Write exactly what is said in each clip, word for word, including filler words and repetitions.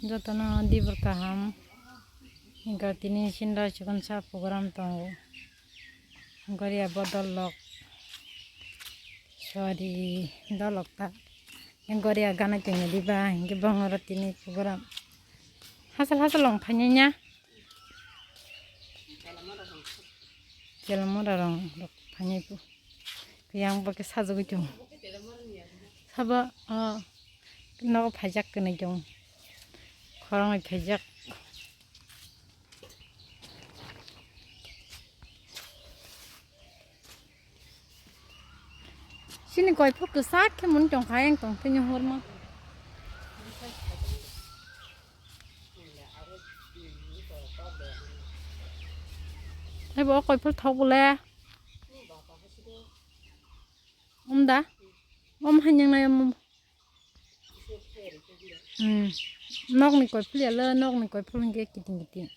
Jotono dibor kaham. Hingkha tini sinda chikon sa program tongo. Goria bodol lok. Suari dolok ta. Goria gana tengya diba. Hingke bongoro tini program. Hasal hasal long phanya nya. Chela mora rong rok phanya pu. Yang bo khe sajagwi tongo. Sabo, o, nogo phaijak kwnwi tongo. Khoroknwi phaijak. Chini koi phuru kwchak khe mung tongkha, yang tong phini horma. Hai bo koi phuru thok bole. Umda? Om hanyang nai om. Hmm. Nokni koi phuru yalo, nokni koi phuru hingke kiting kiting.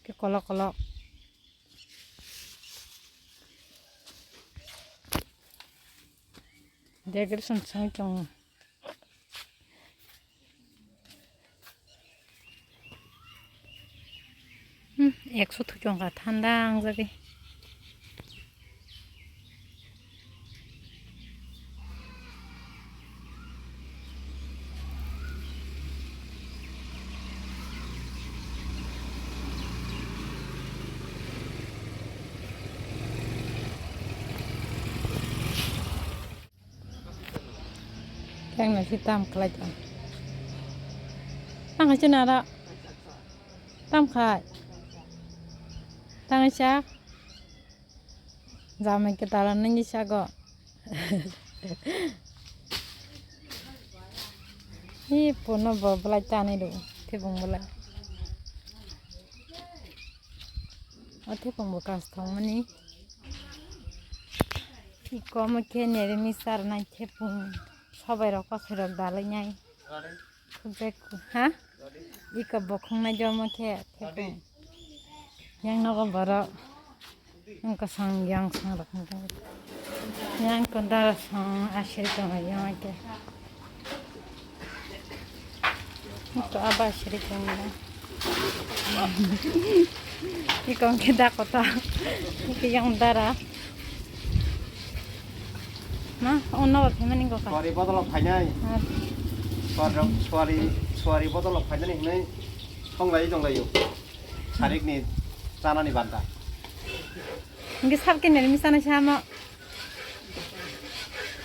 Ke kolok kolok. Decoration song chong. Hmm, ekso thujong ka thanda ang jagwi. Keng na si tam khlai tong. Ang hai chuna ra. Tam khai. Tang sa. Jamai ke tala nang ni sago. Hi puno bo belai tani ru. Thibung belai. O thibung bo kas thong mani. Iko mo khe nere misar nai thepung sobai rok kosoi rok dalai nai. Khubek ha? Iko bokhong nai jomo khe thepung. Yang nogo borok wngkha sang yang sang rok wngkha. Yang ko dara sang asiri tongo yang ke. Ito aba siri kong da. Ikong ke da kota. Iki yang dara. Ma, ono ba phaimani go ka. Suari bodol phainai. Ah. Suari, suari, suari bodol phainani hinai songlai jonglaio. Sarik ni chana ni banta. Ingi sab ke nel misana sama.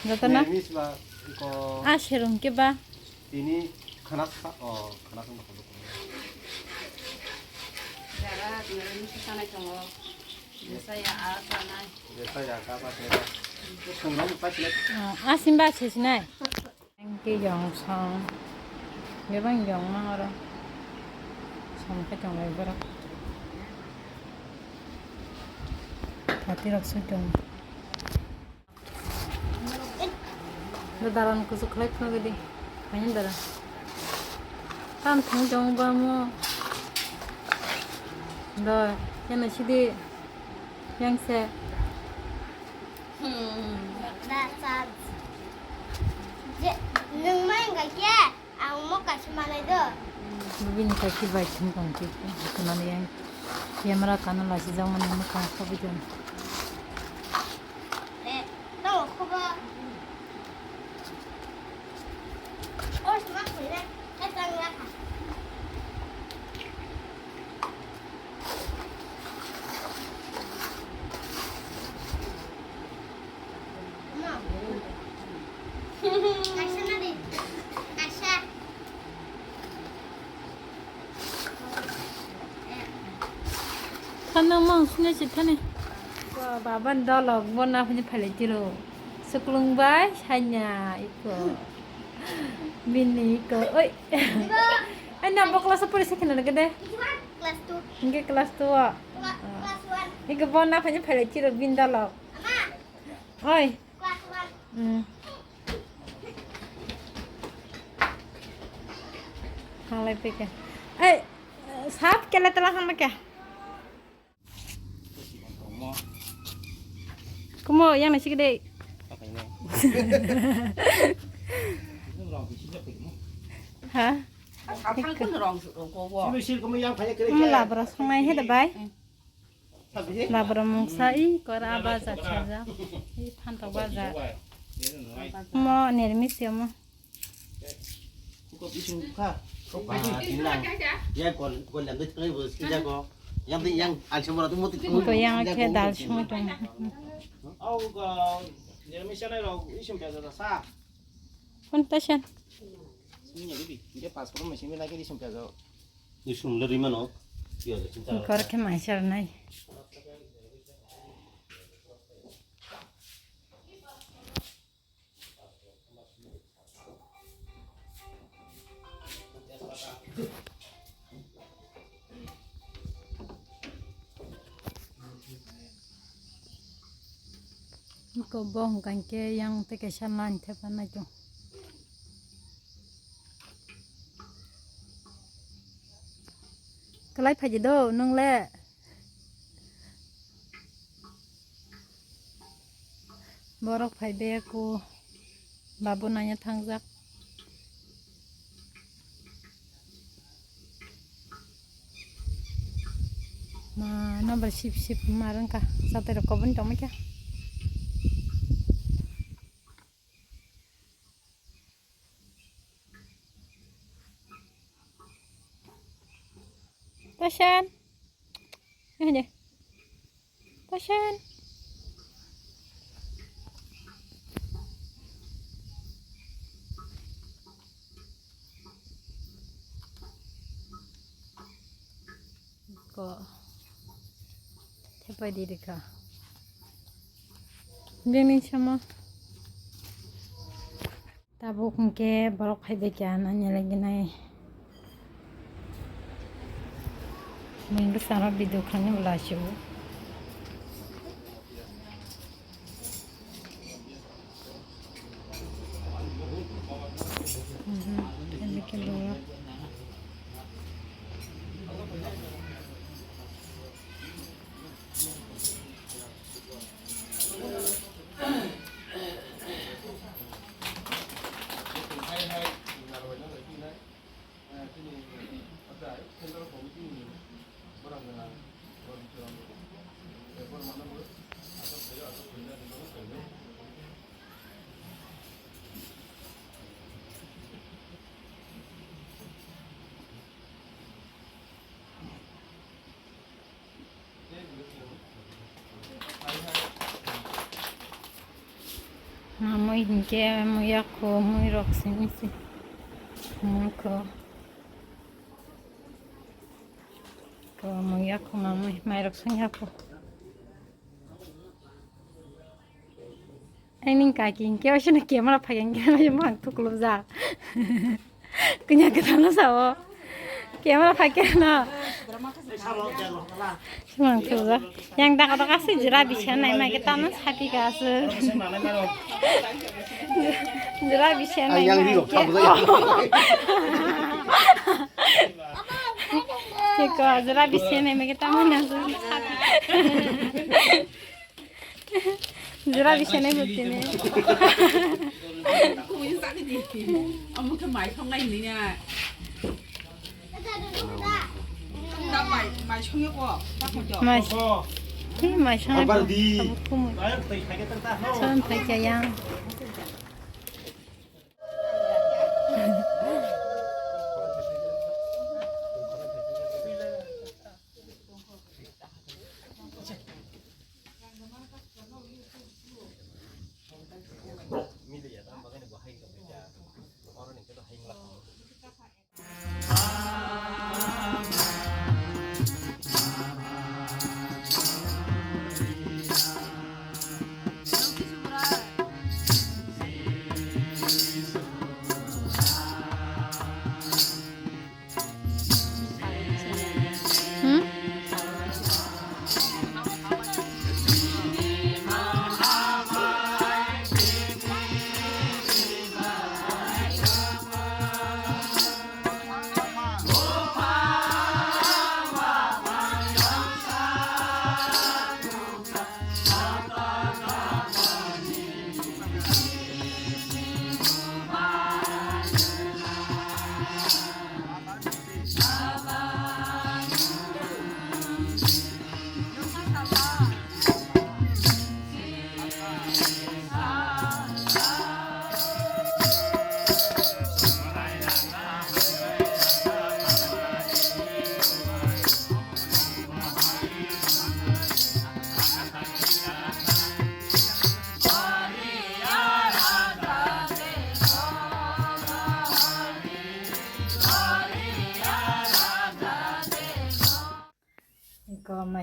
Joto na? Nel mis ba ko. Ah, serung ke ba. Tini khana sa, o, khana sa. Jara, jara ni sana chongo. Jesa ya, a, sana. Jesa ya, ka, pa, jesa. Sung ram, pa, sila. Ah, simba, sisinai. Ang ke yong song. Bebang yong mang oro. Song ke chong lai borok. Pati rok sui tong. Daran kusu khlai phano gidi. Khayan dara. Tam thang jong ba mo. Do, yana sidi. Yang se. Hmm. Da sa. Je, nung mai ga kya? Ang mo kaisa manai do. Bini kaisa bai thum tong ti. Kana yang. Camera kana la si jang mani mo kang sa bujang. Eh, no, kuba. Oh, sma kuina. Katang ya. Ama. Kaisa na di. Kaisa. Thana mang sini si thani. Baba dolok bona phani phalai tiro. Suklung bai sanya iko. Bini iko. Oi. Ai na bo class pori se khena gede. Class two. Inge class two. Class one. Iko bona phani phalai tiro bin dolok. Ama. Oi. Class one. Hmm. Hanglai pike. Ei, sap kele tela hanglai ke. Kumo, yang nasi gede. Ha? Thik. Omo labra songnai he de bai. Labra mungsa i kora baja chaja. I phantok baja. Mo nirmis omo. Ko yang khe dal songwi tongo. Kun tasen. Kor khe maisar nai. Iko bo hwnkha khe yang tei kaisa line thepa nai tongo. Kwlai phaidi do nwng le? Borok phai beko babu nanya thangjak. Ma number sip sip ma rwngkha. Satwi rok koboni tongma khe. Tasan. Eh, deh. Tasan. Ko. Thepai di rikha. Bini sama. Tabuk hwnkhe borok phaibaikha nanya laiginai. Mui bwskango video khlaina bwla asio. Mhm, hwnkhe borok. Mamui hinkhe muya kho, mui rok simi se. Muya kho. Kho muya kho mamui, mai rok songya kho. Aini kaki hinkhe waisa no camera phai hinkhe waisa mukhang thuklubjak. Kwnyak kwthangno sao. Camera phai khe no. Mukhang thuklubjak. Yang daga daga se jwra bisa nai mai khe tamo sapi ka se. Jwra bisa nai mai khe. Eko jwra bisa nai mai khe tamo na se. Jwra bisa nai bo tini. Omo khe mai thongnai hinwi na. Da mai, mai songya ko, da ko jo. Mai, hi mai songya ko. Abar di. Abo kumui. Son thai kaya.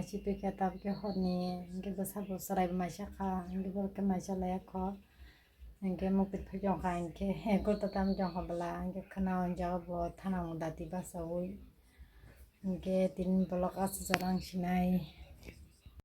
Chipikha tabukhe horni, hinkhe bwsa bo chwrai maisa kha, hinkhe borok khe maisa laya kho. Hinkhe mukti phai jongkha, hinkhe kurta tam jongkha bwla, hinkhe khwna o jaga bo thanamung dati bachaui. Hinkhe tini vlog aswk jorang sinai.